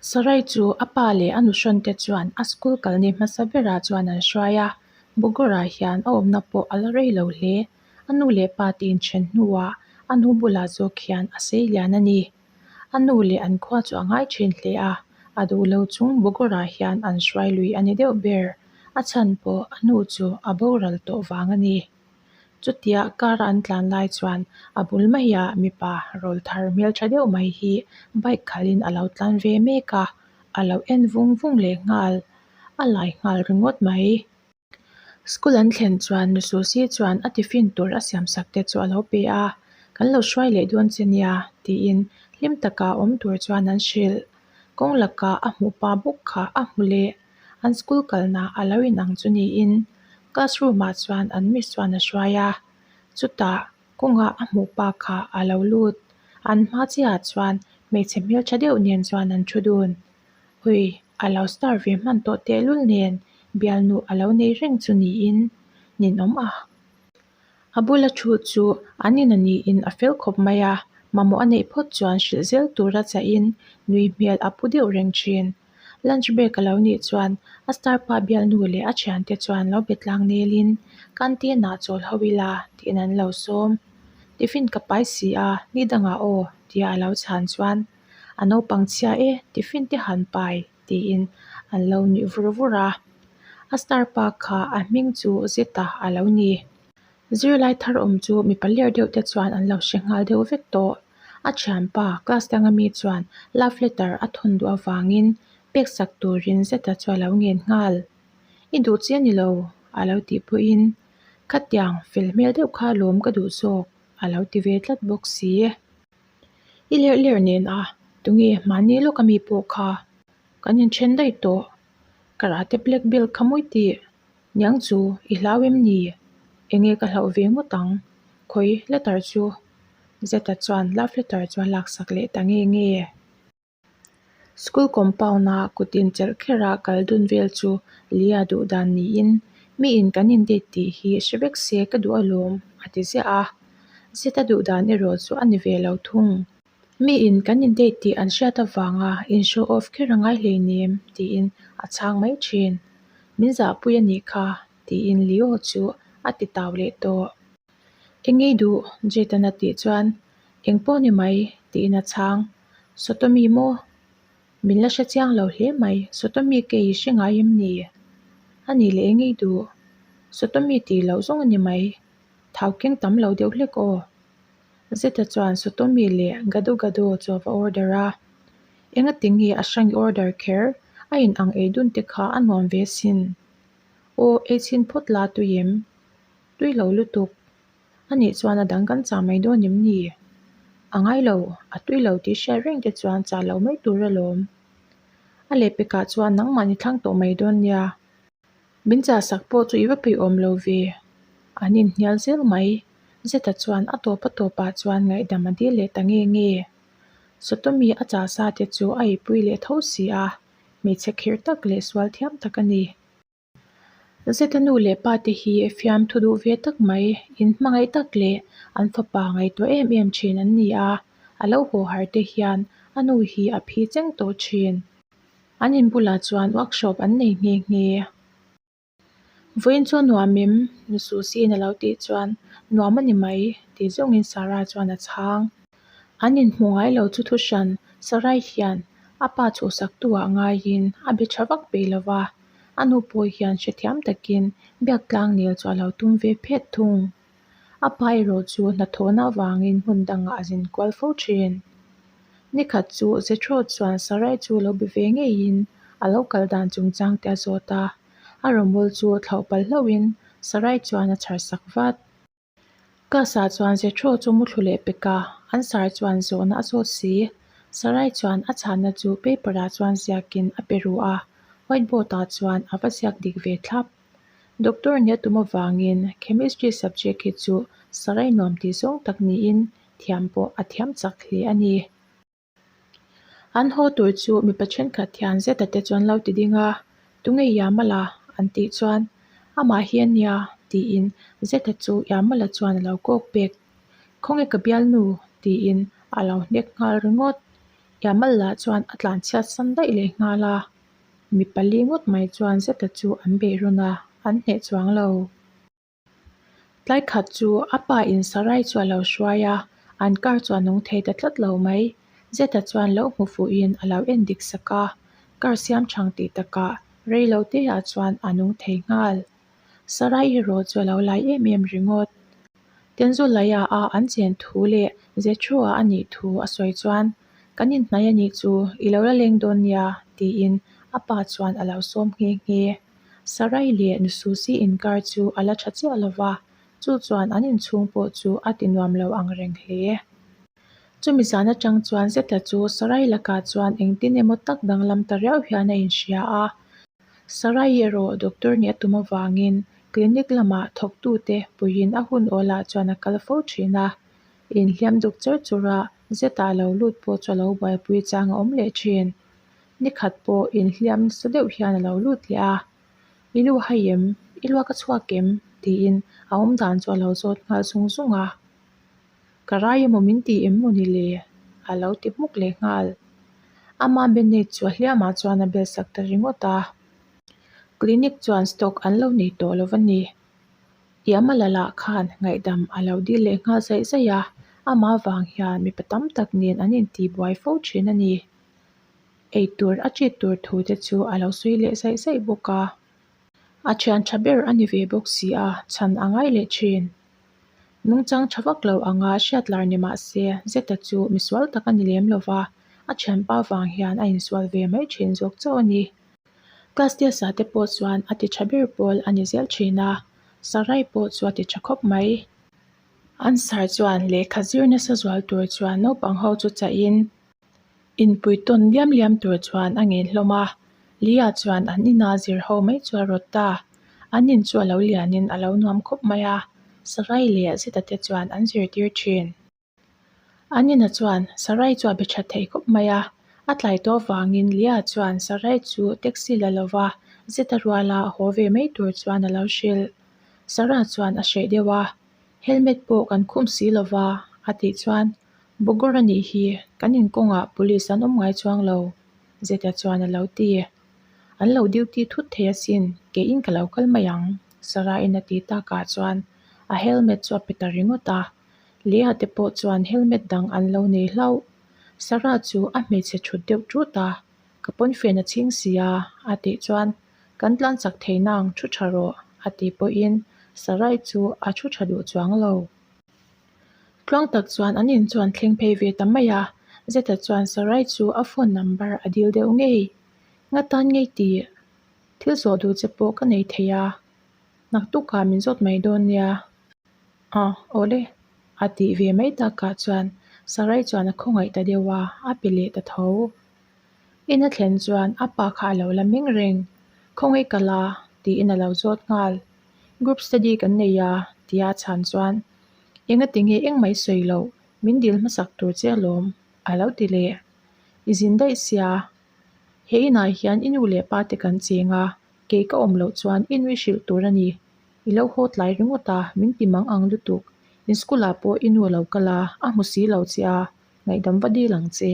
Sarai chu a pa leh a nuhrawn te chuan a school kalni hmasa berah chuan an hruai a, Bogor-ah hian a awmna pawh a la rei lo hle. A nu leh pa te inthen hnuah a nu bulah zawk hian a sei lian a ni. A nu leh an khua chu a ngai thin hle a, a duh lo chung Bogor-ah hian an hruai lui a ni deuh ber. A chhan pawh a nu chu a boral tawh vang a ni. Chutia car a an tlan lai chuan a bul maiah mipa rawlthar hmeltha deuh mai hi bike khalhin a lo tlan ve mek a, a lo en vung vung leh nghal, a lai nghal ringawt mai. School an thlen chuan nu Susie chuan a tiffin tur a siam sak te chu a lo pe a, Kan lo hruai leh dawn che nia tiin hlim taka awm tur chuan an hrilh. Kawng lakah a hmuh pa bawk kha a hmu leh. An school kalna a lo inang chu niin classroom ah chuan an miss chuan a hruai a, chutah kawngah a hmuh pa kha a lo lut. An hma chiahah chuan hmeichhe hmeltha deuh nen chuan an thu dun. Ui, a lo star ve hman tawh tehlul nen bialnu a lo nei reng chu niin ninawm a. A bula thu chu an in a niin a fel khawp mai a, mamawh a neih phawt chuan hrilh zel tura chahin nui hmel a pu deuh reng thin. Lunch break a lo nih chuan a star pa bialnu leh a thiante chuan lo be tlang nelin canteen ah chawl ho ila tiin an lo sawm. Tiffin ka pai si a, ni dangah aw tia a lo chhan chuan a naupang chhia e tiffin te han pai tiin an lo nuih vur vur a. A star pa kha a hming chu Zeta a lo ni. Zirlai thar awm chu mipa ler deuh te chuan an lo hre nghal deuh vek tawh. A thianpa class danga mi chuan love letter a thawn duh avangin pek sak turin Zeta chu a lo ngen nghal. I duh chi a ni lo a lo tih pawhin khatiang fel hmel deuh kha lawm ka duh zawk a lo ti ve tlat bawk si. I lerh lerh nen a tunge mahni lawk ami pawh kha kan inthen daih tawh. Karate black belt kha mawi tih. Niang chu i hlau em ni? Enge ka hlauh ve ngawt ang? Khawi letter chu? Zeta chuan love letter chu a laksak leh ta nge nge. School compound a kut inchelh kher a kal dun vel chu Lia duh dan niin mi in kan in date tih hi hre vek se ka duh alawm a ti ziah a. Zeta duh dan erawh chu a ni ve lo thung. Mi in kan in date tih an hriat avanga in show off kher a ngai hleinem tiin a chhang mai thin. Min zahpui a nih kha tiin Leo chu a ti tau leh tawh. Eng ngei duh Jayden a tih chuan eng pawh ni mai tiin a chhang. Sotomi maw? Min la hre chiang lo hle mai, Sotomi kei i hre ngai em ni? A nih leh eng ngei duh? Sotomi tih loh zawng a ni mai. Thau keng tam lo deuh hlek aw. Zeta chuan Sotomi leh Gado Gado chu a va order a. Engati nge a hrang i order kher? A in ang ei dun te kha a nuam ve sin. Aw, ei chhin phawt la tui em? Tui lo lutuk. A nih chuan a dang kan chah mai dawn em ni? A ngai lo, a tui lo tih hriat reng te chuan chah lo mai tur alawm. A lehpekah chuan nangmahni thlang tawh mai dawn nia. Min chah sak pawh chu i va peih awm lo ve. An inhnial zel mai. Zeta chuan a tawp a tawpah chuan ngaihdam a dil leh ta nge nge. Sotomi a chah sa te chu a eipui leh tho si a, hmeichhe khirh tak leh sual thiam tak a ni. Zeta nu leh pa te hi fiamthu duh ve tak mai, in hmangaih tak leh an fapa ngaihtuah em em thin an ni a, a lo haw har te hian a nu hi a phi cheng tawh thin. An in bulah chuan workshop an nei nghe nghe. Vawiin chu a nuam em? Nu Susie-in a lo tih chuan nuam a ni mai tih zawngin Sarah chuan a chhang. An inhmu ngai lo chu thuhran Sarai hian a pa chhuhsaktu ah ngaiin a be tha vak peih lo va, a nu pawh hian hrethiam takin biak tlang nel chu a lo tum ve phet thung. A pa erawh chu hnathawhna avangin hmun dangah a zin kual fo thin. Nikhat chu Jethro chuan Sarai chu lo be ve ngeiin a lo kal dan chungchang te a zawt a, a rawmawl chu thlauh palh hlauhin Sarai chuan a chhar sak vat. Class-ah chuan Jethro chu muthlu leh pek a, an sar chuan zawhna a zawt si. Sarai chuan a chhanna chu paper-ah chuan ziakin a pe ru a, whiteboard-ah chuan a va ziak dik ve thlap. Doctor nia tum avangin Chemistry subject hi chu Sarai nuam tih zawng tak niin thiam pawh a thiam chak hle a ni. An haw tur chu mipa thenkhat hian zeta te chuan lo ti ding a, Tunge Yamala? an tih chuan Amah hi a nia tiin zeta chu Yamala chuan a lo kawk pek. Khawnge ka bialnu? tiin a lo hnek nghal ringawt. Yamal lah chuan a tlanchhiat san daih leh nghal a, mi pali ngawt mai chuan Zeta chu an beih rawn a, an hneh chuang lo. Tlai khat chu a pa in Sarai chu a lo hruai a, an car chu a nung thei ta tlat lo mai. Zeta chuan lo hmu fuhin a lo en dik sak a, car siam chhang tih takah rei lo te ah chuan a nung thei nghal. Sarai erawh chu a lo lai em em ringawt. Tenzulaya a an chen thu leh Zethua a nih thu a sawi chuan, Kan inhnai a nih chu, i lo la leng dawn nia, tiin a pa chuan a lo sawm nghe nghe. Sarai leh Nususi inkar chu a la tha chiah lo va, chu chuan an inchhung pawh chu a ti nuam lo ang reng hle. Chumi zan atang chuan Zeta chu Sarai lakah chuan engtin emaw tak danglam ta riau hian a inhria a. Sarai erawh doctor nih a tum avangin clinic lamah thawktute puiin a hun awlah chuan a kal fo thin a. Inhliam duk chur chur a, Zeta lo lut pawh chu a lo buaipui chang a awm leh thin. Ni khat pawh inhliam nasa deuh hian a lo lut leh a, I lu hai em? I luak a chhuak em? tiin a awm dan chu a lo zawt nghal zung zung a. Ka rai emaw min ti em maw ni le? a lo ti hmuk leh nghal. Ama bandage chu a hliamah chuan a bel sak ta ringawt a. Clinic chuan stock an lo nei tawh lo va ni. Yamala lah khan ngaihdam a lo dil leh nghal zaih zaih a, amah vang hian mipa tam tak nen an intihbuai fo thin a ni. Eitur a chit tur thu te chu a lo sawi leh zaih zaih bawk a. A thian tha ber a ni ve bawk si a, chhan a ngai leh thin. Nungchang tha vak lo anga hriat lar ni mah se, Zeta chu misual tak a ni lem lo va, a thianpa vang hian a insual ve mai thin zawk chauh a ni. Class test ah te pawh chuan a ti tha ber pawl a ni zel thin a, Sarai pawh chu a ti tha khawp mai. An sar chuan lehkha zir nasa zual tur chuan naupang ho chu chahin Inpui tawn liam liam tur chuan a ngen hlawm a, Lia chuan an ina zir ho mai chu a rawt ta. An in chu a lo lianin a lo nuam khawp mai a, Sarai leh Zeta te chuan an zirtir thin. An ina chuan Sarai chu a be tha thei khawp mai a, a tlai tawh avangin Lia chuan Sarai chu taxi la lova Zeta ruala haw ve mai tur chuan a lo hrilh. Sarah chuan a hreh deuh a, Helmet pawh kan khum si lova a tih chuan Bogor a nih hi, kan inkawngah police an awm ngai chuang lo, Zeta chuan a lo ti. An lo duty thut thei asin, keiin ka lo kal mai ang, Sarah-in a ti takah chuan a helmet chu a pe ta ringawt a. Leah te pawh chuan helmet dang an lo nei hlauh. Sarah chu a hmeichhe thut deuh ṭut a, Ka pawnfen a chhing si a, a tih chuan Kan tlan chak thei nang, thu tha rawh, a tih pawhin Sarai chu a thu tha duh chuang lo. Tluang tak chuan an in chuan thleng phei ve ta mai a, Zeta chuan Sarai chu a phone number a dil deuh ngei. Nga tan ngei tih thil zawh duh che pawh ka nei thei a, naktukah min zawt mai dawn nia. Aw, awle, a tih ve mai takah chuan Sarai chuan a khawngaih ta deuh a, a pe leh ta tho. In a thlen chuan a pa kha a lo la meng reng, Khawngaih ka la, tiin a lo zawt nghal. Group study kan nei a, tia a chhan chuan, Engati nge engmah i sawi loh, min dil hmasak tur che alawm, a lo ti leh. I zin daih sia, he inah hian i nu leh pa te kan cheng a, kei ka awm loh chuan i nui hrilh tur a ni. I lo haw tlai ringawt a, min ti mang ang lutuk. In school ah pawh i nu a lo kal a, a hmu si lo che a, ngaihdam va dil ang che.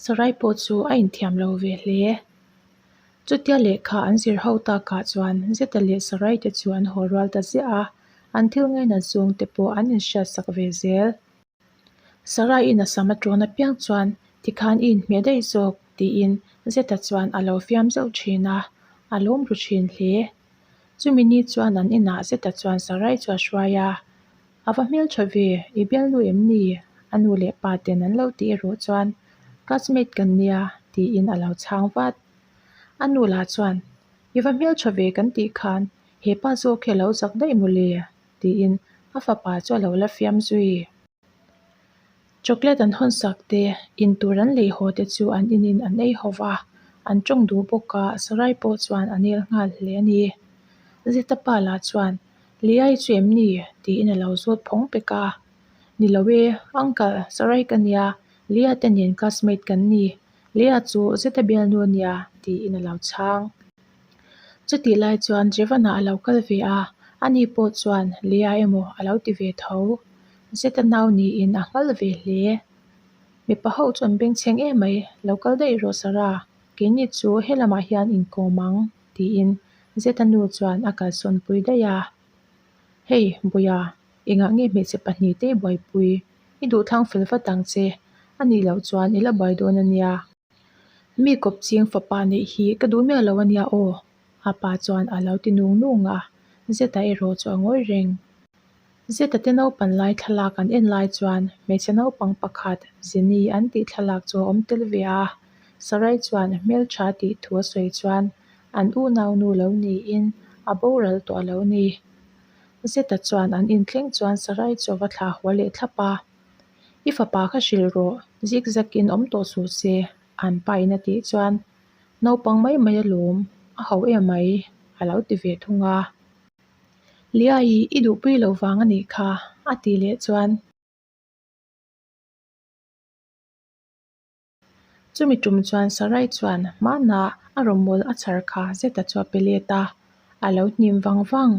Sarai pawh chu a inthiam lo ve hle. Chutia lehkha an zir ho takah chuan Zeta leh Sarai te chu an haw rual ta ziah a, an thil ngainat zawng te pawh an inhriat sak ve zel. Sarai-in a sam a tawn apiang chuan tikhan i inhmeh daih zawk tiin Zeta chuan a lo fiam zauh thin a, a lawm ru thin hle. Chumi ni chuan an inah Zeta chuan Sarai chu a hruai a, A va hmeltha ve, i bialnu em ni? A nu leh pa ten an lo tih erawh chuan classmate kan nia tiin a lo chhang vat. A nu lah chuan I va hmeltha ve kan tih khan he pa zawk hi a lo zak daih maw le? tiin a fapa chu a lo la fiam zui. Chocolate an hawn sak te, in tur an lei haw te chu an inin an ei ho va, an tawng duh bawk a, Sarai pawh chuan a nel nghal hle a ni. Zeta pa lah chuan Liai chu em ni? tiin a lo zawt phawng pek a. Ni lo e, uncle, Sarai ka nia, Lia te nen classmate kan ni. Lia chu zeta bialnu a nia, tiin a lo chhang. Chutih lai chuan Jevan-a a lo kal ve a, ani pawh chuan Lia emaw a lo ti ve tho. Zeta nau niin a nghal ve hle. Mipa ho chu an bengchheng emai, lo kal daih rawh Sarah, keini chu helamah hian inkawm ang, tiin Zeta nu chuan a kalsawn pui daih a. Hei, Buia, engah nge hmeichhe pahnihte i buaipui? I duhthlang fel vat ang che, a nih loh chuan i la buai dawn a nia. Mi kawp ching fapa neih hi ka duh miah lo a nia aw, a pa chuan a lo ti nung nung a, Zeta erawh chu a ngawi reng. Zeta te naupan lai thlalak an en lai chuan hmeichhe naupang pakhat Jenny an tih thlalak chu a awm tel ve a, Sarai chuan hmeltha tih thu a sawi chuan an unau nu lo niin a boral tawh a lo ni. Zeta chuan an inthleng chuan Sarai chu a va thlah haw leh thlap a, I fapa kha hrilh rawh, zik zakin awm tawh suh se, an pa in a tih chuan naupang mai mai alawm, a ho em mai, a lo ti ve thung a. Liai, i duhpui lo vang a nih kha, a tih leh chuan. Chumi tum chuan Sarai chuan hmanah a rawmawl a chhar kha zeta chu a pe let a, a lo hnim vang vang.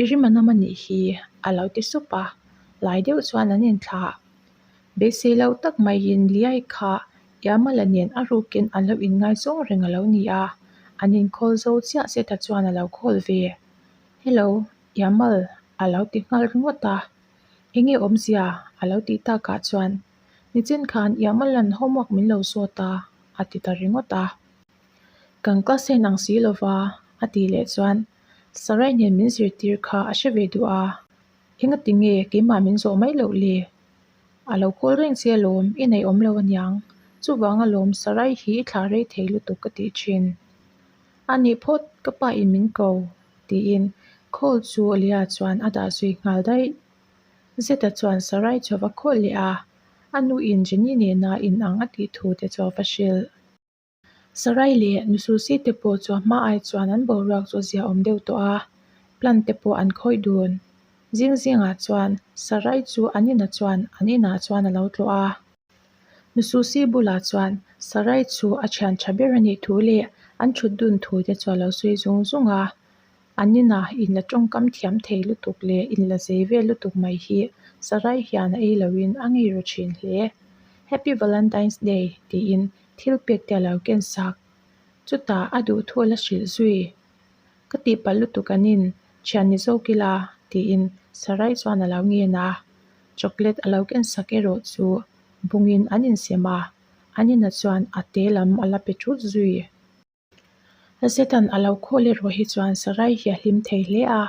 I rim a nam a nih hi, a lo ti sup a, lai deuh chuan an inthlah. Beisei lo tak maiin Liai kha Yamala nen a rukin an lo inngaizawng reng a lo ni a, an inkhawl zo chiah Zeta chuan a lo khawl ve. Hello, Yamal, a lo ti nghal ringawt a. Enge awmzia? a lo tih takah chuan Nichin khan Yamalan homework min lo zawt a, a ti ta ringawt a. Kan class hian ang si lova, a tih leh chuan Sarai nen min zirtir kha a hre ve duh a. Engati nge keimah min zawh mai loh le? A lo kawl reng che alawm, i neih awm lo aniang. Chuvang alawm Sarai hi i thlah rei thei lutuk ka tih thin. A nih phawt, ka pa in min ko, tiin call chu Leah chuan a dah zui nghal daih. Zeta chuan Sarai chu a va khawl leh a, a nuin Jenny nena inang a tih thu te chu a va hrilh. Sarai leh Nususi te pawh chu a hma ai chuan an boruak chu a ziaawm deuh tawh a, plan te pawh an khawih dun. Zing zingah chuan Sarai chu an inah chuan an inah chuan a lo tlawh a. Nususi bulah chuan Sarai chu a thian tha ber a nih thu leh an thut dun thu te chu a lo sawi zung zung a. An inah inla tawngkam thiam thei lutuk leh inla zei vel lutuk mai hi Sarai hian a ei loin a ngei ru thin hle. Happy Valentine's Day tiin thil pek te a lo ken sak. Chutah a duh thu a la hrilh zui. Ka tihpalh lutuk an in thian ni zawk ila tiin Sarai chuan a lo ngen a. Chocolate a lo ken sak erawh chu bungin an insem a, an inah chuan a te lam a la pe thut zui. Zetan a lo khawl erawh hi chuan Sarai hi a hlim thei hle a,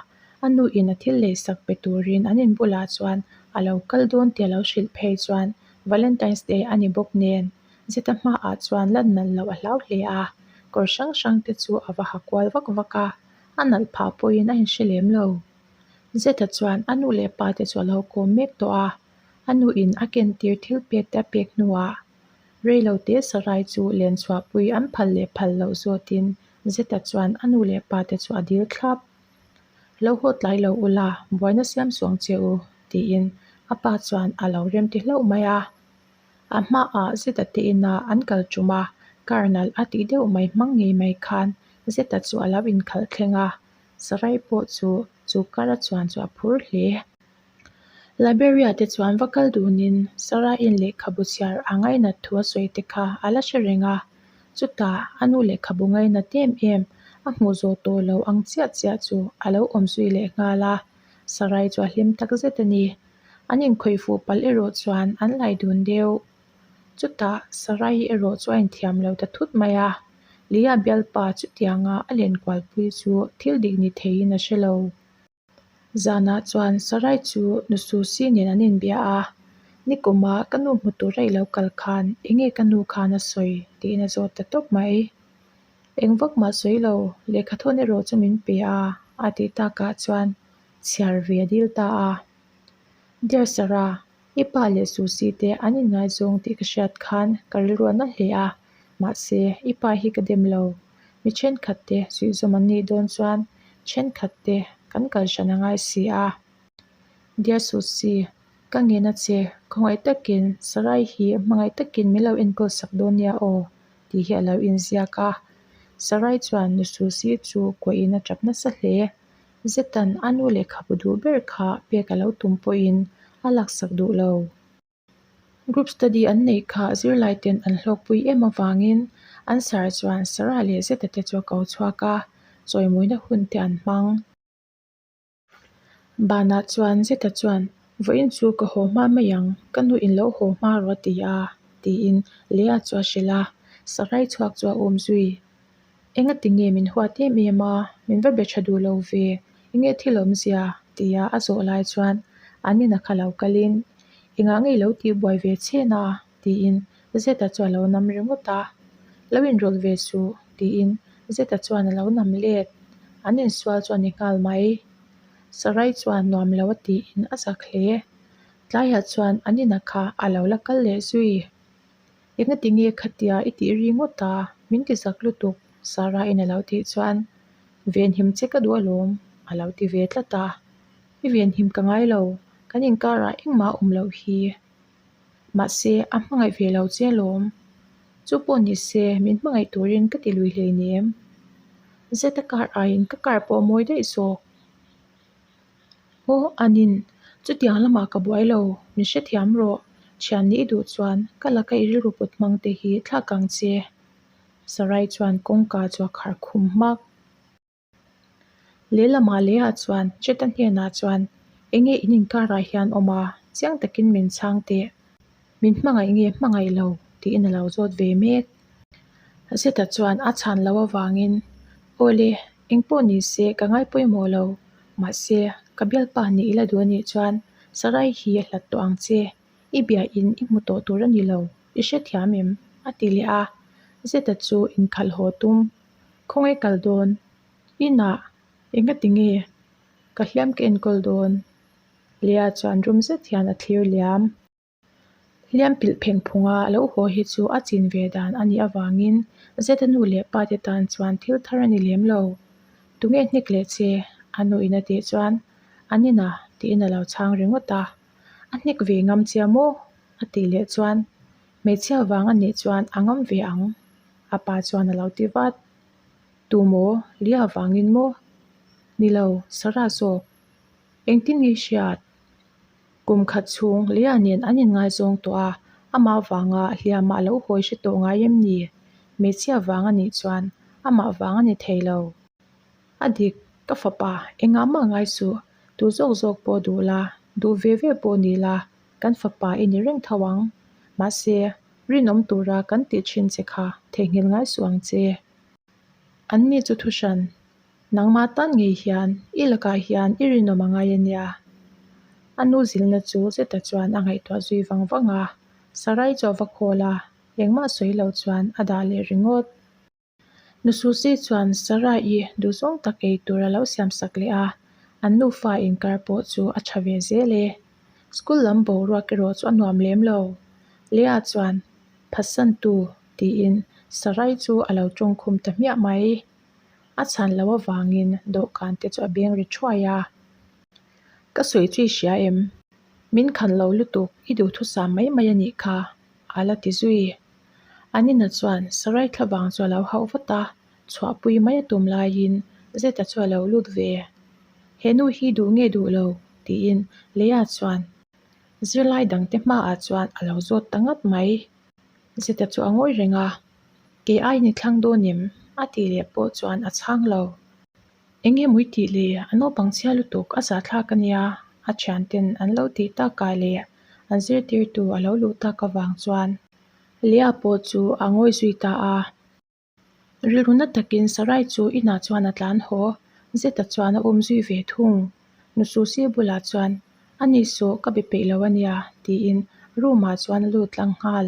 a nu in a thil lei sak pe turin an in bulah chuan a lo kal dawn tih a lo hrilh phei chuan Valentine's Day a ni bawk nen Zeta hmaah chuan lan nalh loh a hlau hle a, kawr hrang hrang te chu a va ha kual vak vak a, a nalh phah pawhin a inhre lem lo. Zeta chuan a nu leh pa te chu a lo kawm mek tawh a, a nu in a kentir thil pek te a pek hnuah Reilote Sarai chu len chhuahpui an phal leh phal loh zawtin Zeta chuan a nu leh pa te chu a dil thlap. Lo haw tlai lo ula, buaina siam suang che u, tiin a pa chuan a lo rem ti hlauh mai a. A hmaah Zeta te ina an kal tum a, car nalh a tih deuh mai hmang ngei mai khan Zeta chu a lo inkhalh thleng a, Sarai pawh chu chu car a chuan chu a phur hle. Liberia te chuan va kal dunin Sarah-in lehkhabu chhiar a ngainat thu a sawi te kha a la hre reng a. Chutah a nu lehkhabu ngainat em em a hmuh zawh tawh lo ang chiah chiah chu a lo awm zui leh nghal a. Sarai chu a hlim tak zet a ni. An inkhawih fuh palh erawh chuan an lai dun deuh. Chutah Sarai erawh chu a inthiam lo ta thut mai a. Leah bialpa chutianga a lenkualpui chu thil dik ni theiin a hre lo. Zanah chuan Sarai chu Nususi nen an inbia a, Nikuma ka nu hmu tura i lo kal khan enge ka nu khan a sawi? tiin a zawt ta tawp mai. Eng vak mah sawi lo, lehkha thawn erawh chu min pe a, a tih takah chuan chhiar ve a dil ta a. Dear Sarah, i pa leh Susi te an inngaizawng tih ka hriat khan ka rilru a na hle a, mahse i pa hi ka dem lo. Mi thenkhat te suihzawm an nih dawn chuan thenkhat te kan kal hran a ngai si a. Dear Susi, ka ngen a che, khawngaih takin Sarai hi hmangaih takin min lo enkawl sak dawn nia aw tih hi a lo inziak a. Sarai chuan nu Susi chu kuahin a tap nasa hle. Zetan a nu lehkhabu duh ber kha pek a lo tum pawhin a laksak duh lo. Group study an neih kha zirlai ten an hlawkpui em avangin an sir chuan Sarah leh Zeta te chu a ko chhuak a, chawimawina hun te an hmang. Banah chuan Zeta chuan, Vawiin chu ka haw hma mai ang, ka nu in lo haw hma rawh a ti a, tiin Leah chu a hrilh a, Sarai chhuak chu a awm zui. Engati nge min huat em em a, min va be tha duh lo ve, enge thil awmzia? tia a zawh lai chuan an ina kha lo kalin, Engah nge i lo tihbuai ve chhen a? tiin Zeta chu a lo nam ringawt a. Lo inrawlh ve suh, tiin Zeta chuan a lo nam let. An insual chu a ni nghal mai. Sarai chuan nuam lo a tiin a zak hle. Tlaiah chuan an ina kha a lo la kal leh zui. Engati nge khatia i tih ri ngawt a, min ti zak lutuk, Sarah-in a lo tih chuan, Venhim che ka duh alawm, a lo ti ve tlat a. I venhim ka ngai lo, kan inkarah engmah a awm loh hi. Mahse, a hmangaih ve lo che alawm. Chu pawh ni se, min hmangaih turin ka ti lui hleinem. Zeta kar aiin ka kar pawh a mawi daih zawk. Aw, anin, chutiang lamah ka buai lo, min hrethiam rawh. Thian nih i duh chuan ka laka i rilru put hmang te hi thlak ang che. Sarai chuan kawngka chu a khar khum hmak. Lehlamah lehah chuan Cheta hnenah chuan, Enge in inkarah hian awm a, chiang takin min chhang teh. Min hmangaih nge hmangaih lo? tiin a lo zawt ve mek. Zeta chuan a chhan loh avangin, Awle, engpawh ni se ka ngai pawimawh lo. Mahse, ka bialpa nih ila duh anih chuan Sarai hi a hlat tawh ang che. I biain i hmu tawh tur a ni lo, i hrethiam em? a ti leh a. Zeta chu inkhalh haw tum. Khawngaih kal dawn? Inah engati nge ka hliam ka enkawl dawn? Leah chuan rum zet hian a thlir liam. Hliam pilh pheng phunga lo haw hi chu a chin ve dan a nih avangin Zeta nu leh pa te tan chuan thil thar a ni lem lo. Tunge hnek leh che? A nu in a tih chuan an inah tiin a lo chhang ringawt a. A hnek ve ngam chia maw? A tih leh chuan hmeichhia vang a nih chuan a ngam ve ang a pa chuan a lo ti vat. Tu maw? Lia vangin maw? Ni lo, Sarah zawk. Engtin nge i hriat? Kum khat chhung Leah nen an inngaizawng tawh a, amah vanga hliamah a lo hawi hre tawh ngai em ni? Hmeichhia vang a nih chuan amah vang a ni thei lo. A dik, ka fapa, engah mah ngai suh, tu zawk zawk pawh duh la, duh ve ve pawh ni la, kan fapa i ni reng tho ang. Mahse, rinawm tura kan tih thin che kha theihnghilh ngai suh ang che. An ni chu thuhran, Nangmah tan ngei hian i lakah hian i rinawm a ngai a nia. A nu zilna chu Zeta chuan a ngaihtuah zui vang vang a, Sarai chu a va khawl a, engmah sawi lo chuan a dah leh ringawt. Nu Susi chuan Sarai-i duhzawng tak ei tur a lo siamsak leh a, an nufa inkar pawh chu a tha ve zel e. School lam boruak erawh chu a nuam lem lo. Leah chuan, Phatsantu, tiin Sarai chu a lo tawngkhum ta hmiah mai. A chhan loh avangin dawhkan te chu a beng ri thuai a. Ka sawi chu i hria em? Min khan lo lutuk, i duhthusam mai mai a nih kha, a la ti zui. Anina chuan Sarai thlavang chu a lo hauh vat a, chhuahpui mai a tum laiin Zeta chu a lo lut ve. He nu hi duh nge duh lo? tiin Leah chuan zirlai dangte hmaah chuan a lo zawt ta ngat mai. Zeta chu a ngawi reng a, Kei aiin i thlang dawn em? a tih leh pawh chuan a chhang lo. Eng nge mawi tih le? A naupang chhia lutuk, a zahthlak a nia, a thianten an lo tih takah leh an zirtirtu a lo luh tak avang chuan Leah pawh chu a ngawi zui ta a. Rilru na takin Sarai chu inah chuan a tlan haw, Zeta chuan a um zui ve thung. Nususi bulah chuan, A ni suh, ka be peih lo a nia, tiin room ah chuan a lut tlang nghal.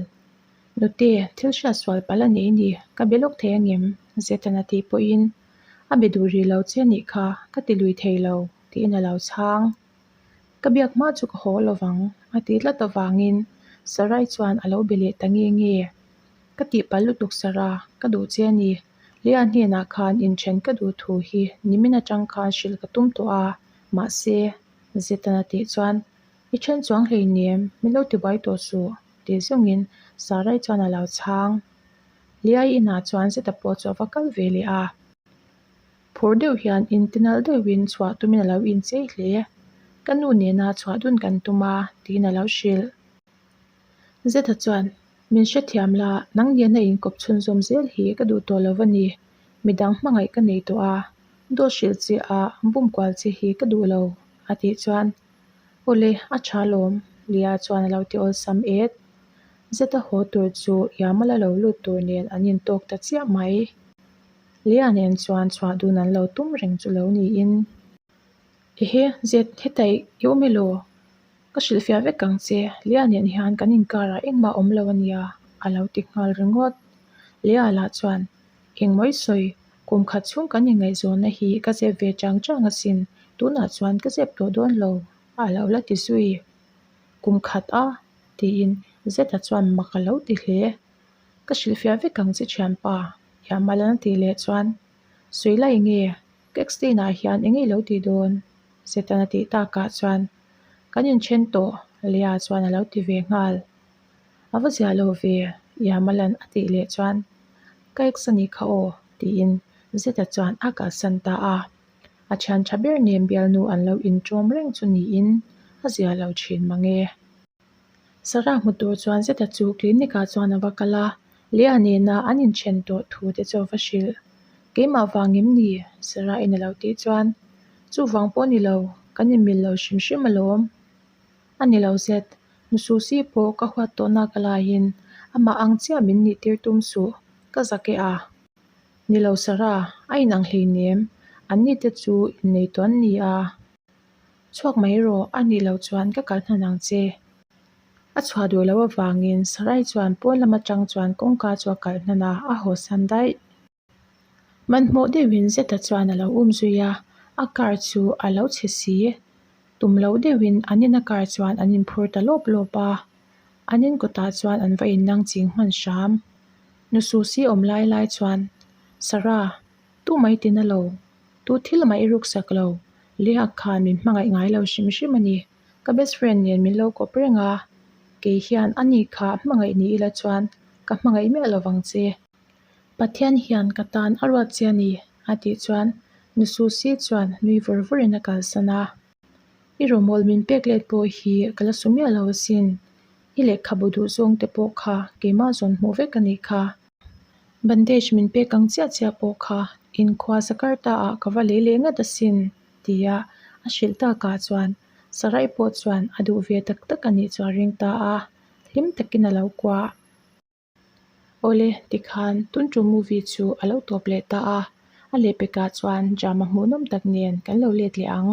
Nute, thil hriat sual palh a nei ni, ka be lawk thei angem? Zetan a tih pawhin, A be duh rih lo che nih kha, ka ti lui thei lo, tiin a lo chhang. Ka biak hma chu ka haw lovang, a tih tlat avangin Sarai chuan a lo be leh ta nge nge. Ka tihpalh lutuk Sarah, ka duh che a ni. Leah hnenah khan inthen ka duh thu hi nimin atang khan hrilh ka tum tawh a, mahse, Zetan a tih chuan, I then chuang hleinem, min lo tibuai tawh suh, tih zawngin Sarai chuan a lo chhang. Leah-i inah chuan Zeta pawh chu a va kal ve leh a. Phur deuh hian intinalh deuhin chhuah tumin a lo inchei hle. Ka nu nena chhuah dun kan tum a, tiin a lo hrilh. Zeta chuan, Min hrethiam la, nang nena inkawp chhunzawm zel hi ka duh tawh lo a ni. Midang hmangaih ka nei tawh a, dawt hrilh che a, bum kual che hi ka duh lo, a tih chuan, Awle, a tha lawm, Lia chuan a lo ti awlsam et. Zeta haw tur chu Yamala lo lut tur nen an intawk ta chiah mai. Lia nen chuan chhuah dun an lo tum reng chu lo niin. Ehe, Zet, heta i awm elaw? Ka hrilhfiah vek ang che, Lia nen hian kan inkarah engmah awm lo ania, a lo ti nghal ringawt. Lia lah chuan, Engmaw i sawi, kum khat chhung kan inngaihzawnna hi ka zep ve chang chang asin, tunah chuan ka zep tawh dawn lo, a lo la ti zui. Kum khat a? tiin Zeta chuan mak a lo ti hle. Ka hrilhfiah vek ang che thianpa, Yamalan a tih leh chuan, Sawi lai nge? Ka explain ah hian eng nge i lo tih dawn? Satan a tih takah chuan kan inthen tawh Leah chuan a lo ti ve nghal. A va ziah lo ve Yamalan a tih leh chuan ka ex a nih kha aw tiin Zeta chuan a kalsan ta a. A thian tha ber nen bialnu an lo inṭawm reng chu niin a ziah lo thin mange. Sarah hmu tur chuan Zeta chu clinic ah chuan a va kal a, Leah nena an inthen tawh thu te chu a va hrilh. Keimah vang em ni? Sarah in a lo tih chuan, Chuvang pawh ni lo, kan inmil lo hrim hrim alawm. A ni lo Zet, nu Susie pawh ka huat tawhna ka laiin amah ang chiah min nih tir tum suh, ka zak e a. Ni lo Sarah, a inang hleinem, anni te chu innei tawh an ni a. Chhuak mai rawh, a nih loh chuan ka kal hnan ang che. A chhuah duh loh avangin Sarai chuan pawn lam atang chuan kawngka chu a kalh hnan a, a hawsan daih. Hmanhmawh deuhin Zeta chuan a lo um zui a, a car chu a lo chhe si. Tum lo deuhin an ina car chuan an inphur ta lawp lawp a, an in kawtah chuan an va innang ching hman hram. Nu Susi awm lai lai chuan, Sarah, tu mai ti na lo, tu thil mah i ruksak lo, Leah khan min hmangaih ngai lo hrim hrim a ni. Ka best friend nen min lo kawp reng a, kei hian a ni kha hmangaih ni ila chuan ka hmangaih miah lo vang che. Pathian hian ka tan a ruat che a ni, a tih chuan Nu Susi chuan nui vur vurin a kalsan a. I rawmawl min pek let pawh hi ka la su miah lo asin, i lehkhabu duh zawng te pawh kha keimah zawn hmuh vek a nih kha. Bandage min pek ang chiah chiah pawh kha inkhua Jakarta ah ka va lei leh ngat asin, tia a hrilh takah chuan Sarai pawh chuan a duh ve tak tak a nih chu a ring ta a, hlim takin a lo kuah. Awle, tikhan tun tum movie chu a lo tawp leh ta a, a lehpekah chuan drama hmuhnawm tak nen kan lo let leh ang.